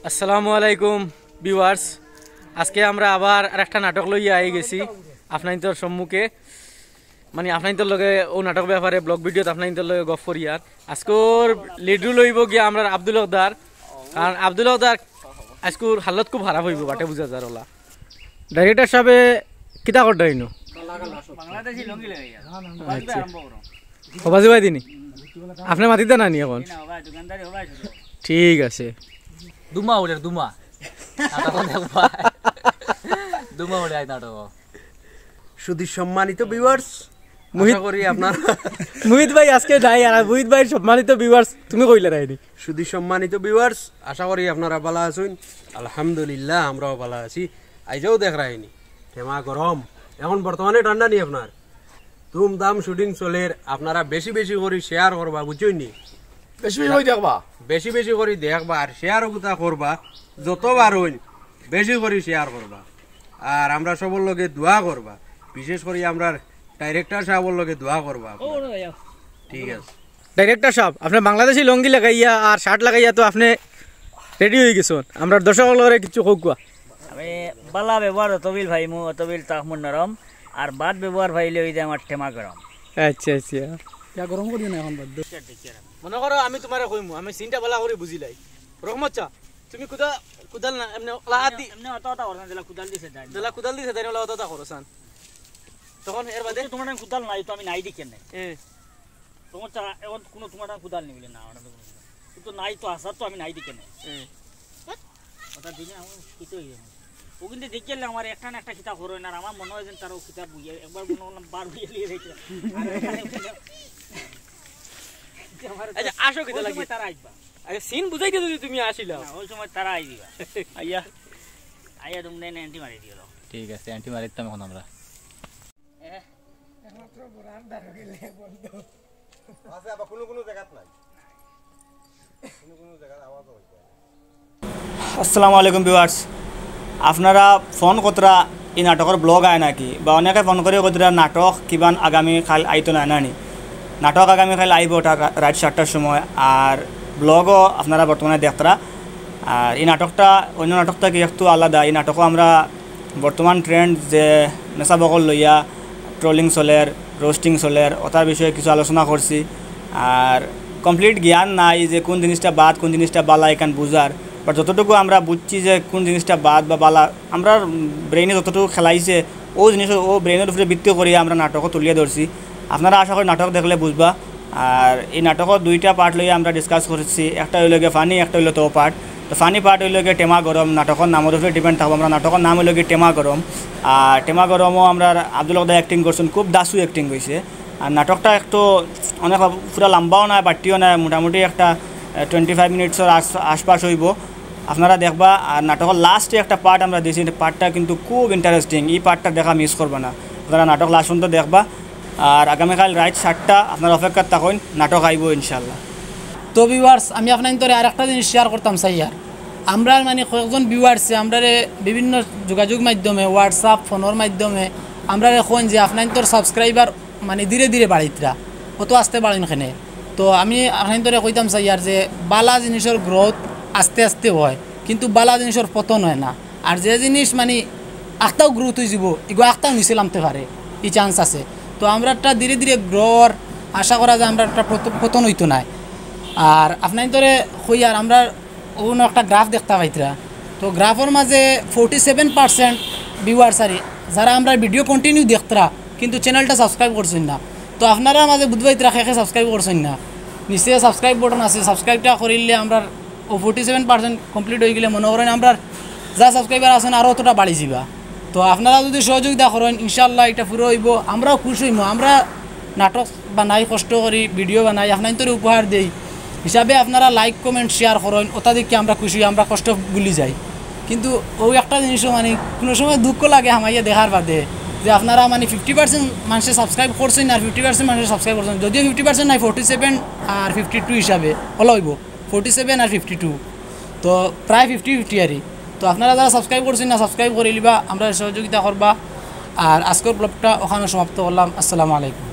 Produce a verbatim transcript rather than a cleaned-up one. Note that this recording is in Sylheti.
আসসালামু আলাইকুম ভিউয়ার্স, আজকে আমরা আবার আরেকটা নাটক লইয়া আই গেছি আপনাইন্তর সম্মুখে। মানে আপনাইন্তর লগে অউ নাটক ব্যাপারে ব্লগ ভিডিওত আপনাইন্তর লগে গফ করিয়ার। আজকুর লিড রোল অইবো গিয়া আমরার আব্দুল হকদার, কারণ আব্দুল হকদার আজকুর হালত খুব খারাপ অইবো, বাটে বুঝা যার অলা। ডাইরেক্টর সাবে কিতা করতা ইনো? বাংলাদেশি লুঙ্গি লাগাইয়া। আচ্ছা। আরম্ভ করো। হবা জুবাই দিনি? আপনে মাতিতা না নি এখন? না, হবা, দোকানদারি হবা শুধু। ঠিক আছে। দুমা উড়ে, দুমা। নাটক দেখবা। দুমা উড়ে আই নাটক। শুধু সম্মানিত ভিউয়ার্স, মুহিত আশা করি আপনারা মুহিত ভাই আজকে নাই, আর মুহিত ভাই সম্মানিত ভিউয়ার্স তুমি কইলে রাইনি। শুধু সম্মানিত ভিউয়ার্স, আশা করি আপনারা ভালা আছইন। আলহামদুলিল্লাহ, আমরাও ভালা আছি। আইজও দেখরায়নি টেমা গরম, এখন বর্তমানে ঠান্ডা নি আপনার? ধুমধাম শুটিং চলের, আপনারা বেশি বেশি করি শেয়ার করবা, বুঝছইন নি? বেশি বেশি করি দেখবা। বেশি বেশি করি দেখবা আর শেয়ার অগুতা করবা, যতবার অইন বেশি করি শেয়ার করবা। আর আমরা সবর লগে দোয়া করবা, বিশেষ করি আমরার ডাইরেক্টর সাবর লগে দোয়া করবা আপনারা। ঠিক আছে। ডাইরেক্টর সাব, আপনে বাংলাদেশি লুঙ্গি লাগাইয়া আর শার্ট লাগাইয়া তো আপনে রেডি অই গেছইন, আমরার দর্শক অকলরে কিছু কউক্কা। আমি বালা ব্যবহার অতবিল ভাইমু, অতবিল তাহমুর নরম, আর বাদ ব্যবহার পাইলে অউ যে আমার টেমা গরম। আচ্ছা, আচ্ছা। ইয়া গরম করিও না এখন বাদ দেও। মনো করো আমি তুমারে কইমু, আমি সিনটা বালা করি বুঝিলাই। রহমত চা, তুমি কুদা-, কুদাল না, এমনে অলা আত দি-, এমনে অতা অতা করছইন, যেলা কুদাল দিছে তাইন। যেলা কুদাল দিছে তাইন, অলা অতা অতা করছইন। তখন এর বাদে? তো তুমার কুদাল নাই, তো আমি নাই দি কেনে? এ। তুমার চা-, এখন কুনু তুমার কুদাল নিবিলে না, ওটা তো কুনু কুদাল। তো নাই তো, আসার তো আমি নাই দি কেনে? এ। অতা দিনে আমার কিতা অই যাইবো। অউ কিন্তু দেখিলে আমার একটা না একটা কিতা করইন, আর আমার মনো অয় যেন তারা অউ কিতা বুঝে, একবার মনো অয় বার বুঝে লিয়ে যাইতে। আর এখানে আচ্ছা, আসো কিতা অউ লাগি? সময় তারা আইবা। আরে সিন বুঝাইতে যদি তুমি আসিলাও। না, অউ সময় তারা আইবা। আইয়া। আইয়া তুমি নেন এন্ট্রি মারি দিও। ঠিক আছে, এন্ট্রি মারি দিতাম এখন আমরা। এ? একমাত্র বুড়ার দ্বারো গেলে বন্ধ। আছে, আবার কুনু কুনু জাগাত নাই। কুনু কুনু জাগাত আওয়াজ অইছে। আসসালামু আলাইকুম ভিউয়ার্স, আপনারা ফোন করতরা ই নাটকর ব্লগ আয় নাকি, বা অনেকে ফোন করি কইতরা নাটক কিবান আগামী কাইল আইতো না নানি। নাটক আগামী কাইল আইবো, ওটা রা-, রাইত সাতটার সময়। আর ব্লগও আপনারা বর্তমানে দেখতরা। আর ই নাটকটা অন্য নাটক থাকি একটু আলাদা। ই নাটকও আমরা বর্তমান ট্রেন্ড যে নেশা বকল লইয়া ট্রোলিং চলের, রোস্টিং চলের, ওটার বিষয়ে কিছু আলোচনা করছি। আর কমপ্লিট জ্ঞান নাই যে কুন জিনিসটা বাদ, কুন জিনিসটা বালা, এখান বুঝার। বাট যতটুকু আমরা বুঝছি যে কুন জিনিসটা বাদ বা বালা, আমরার ব্রেইনে যতটুকু খেলাইছে, অউ জিনিস অউ ব্রেইনর উপরে ভিত্তি করিয়া আমরা নাটকও তুলিয়া ধরছি। আপনারা আশা করি নাটক দেখলে বুঝবা। আর ই নাটকর দুইটা পার্ট লইয়া আমরা ডিসকাস করছি, একটা অইলো গিয়া ফানি, একটা অইলো তো পার্ট। তো ফানি পার্ট অইলো গিয়া টেমা গরম, নাটকর নামর উপরে ডিপেন্ড থাকবো। আমরা নাটকর নাম অইলো গিয়া টেমা গরম। আর টেমা গরমও আমরার আব্দুল হকদায় অ্যাক্টিং করছইন, খুব দাসু অ্যাক্টিং অইছে। আর নাটকটা একটু অনেক পুরা লম্বাও নায়, বাট্টিও নায়, মোটামুটি একটা, এ, টোয়েন্টি ফাইভ মিনিটসর আশ-, আশপাশ অইবো। আপনারা দেখবা। আর নাটকর লাস্টে একটা পার্ট আমরা দিছি, পার্টটা কিন্তু খুব ইন্টারেস্টিং, ই পার্টটা দেখা মিস করবা না। আপনারা নাটক লাস্ট পর্যন্ত দেখবা। আর আগামীকাইল রাইত সাতটা আপনারা অপেক্ষাত থাকইন, নাটক আইবো ইনশাআল্লাহ। তো ভিউয়ার্স, আমি আপনাইন্তরে আরেকটা জিনিস শেয়ার করতাম চাইয়ার। আমরার মানে কয়েকজন ভিউয়ার্সে আমরারে বিভিন্ন যোগাযোগ মাধ্যমে, WhatsApp, ফোনর মাধ্যমে আমরারে কইন যে আপনাইন্তর সাবস্ক্রাইবার মানে ধীরে ধীরে বাড়িতরা, অত আস্তে বাড়ইন কেনে। তো আমি আপনাইন্তরে কইতাম চাইয়ার যে বালা জিনিসর গ্রোথ আস্তে আস্তে অয়, কিন্তু বালা জিনিসর পতন অয় না। আর যে জিনিস মানে আখতাও গ্রোথ অইযিবো, ইগু আখতাও নিচে লামতে পারে, ই চান্স আছে। তো আমরারটা ধীরে ধীরে গ্রো অর, আশা করা যায় আমরারটা পত-, পতন অইতো নায়। আর আপনাইন্তরে কইয়ার আমরার অউ একটা গ্রাফ দেখতা পাইতরা। তো গ্রাফর মাঝে ফর্টি সেভেন পার্সেন্ট ভিউয়ার্স আরি, যারা আমরার ভিডিও কন্টিনিউ দেখতরা, কিন্তু চ্যানেলটা সাবস্ক্রাইব করছইন না। তো আপনারার মাঝে বুঝবাইতরা কে কে সাবস্ক্রাইব করছইন না। নিচে সাবস্ক্রাইব বাটন আছে, সাবস্ক্রাইবটা করিলে আমরার অউ ফর্টি সেভেন পার্সেন্ট কমপ্লিট অইগেলে মনো করইন আমরার যা সাবস্ক্রাইবার আছইন আরও অতটা বাড়ি যিবা। তো আপনারা যুদি সহযোগিতা করইন, ইনশাআল্লাহ ইটা পুরা অইবো, আমরাও খুশ অইমু। আমরা নাটক বানাই, কষ্ট করি, ভিডিও বানাই, আপনাইন্তরে উপহার দেই হিসাবে আপনারা like, comment, share করইন, অতা দেখি আমরা খুশি অই, আমরা কষ্ট ভুলি যাই। কিন্তু অউ একটা জিনিসও মানে কুনু সময় দুঃখ লাগে হামাইয়া দেখার বাদে যে আপনারা মানে ফিফটি পার্সেন্ট মানষে সাবস্ক্রাইব করছইন আর ফিফটি পার্সেন্ট মানষে সাবস্ক্রাইব করছইন, যদিও ফিফটি পার্সেন্ট নায়, ফর্টি সেভেন আর ফিফটি টু হিসাবে অলা অইবো, ফর্টি সেভেন আর ফিফটি টু, তো প্রায় ফিফটি ফিফটি আরি। তো আপনারা যারা সাবস্ক্রাইব করছইন না, সাবস্ক্রাইব করিলিবা, আমরারে সহযোগিতা করবা। আর আজকর ব্লগটা অখানো সমাপ্ত করলাম। আসসালামু আলাইকুম।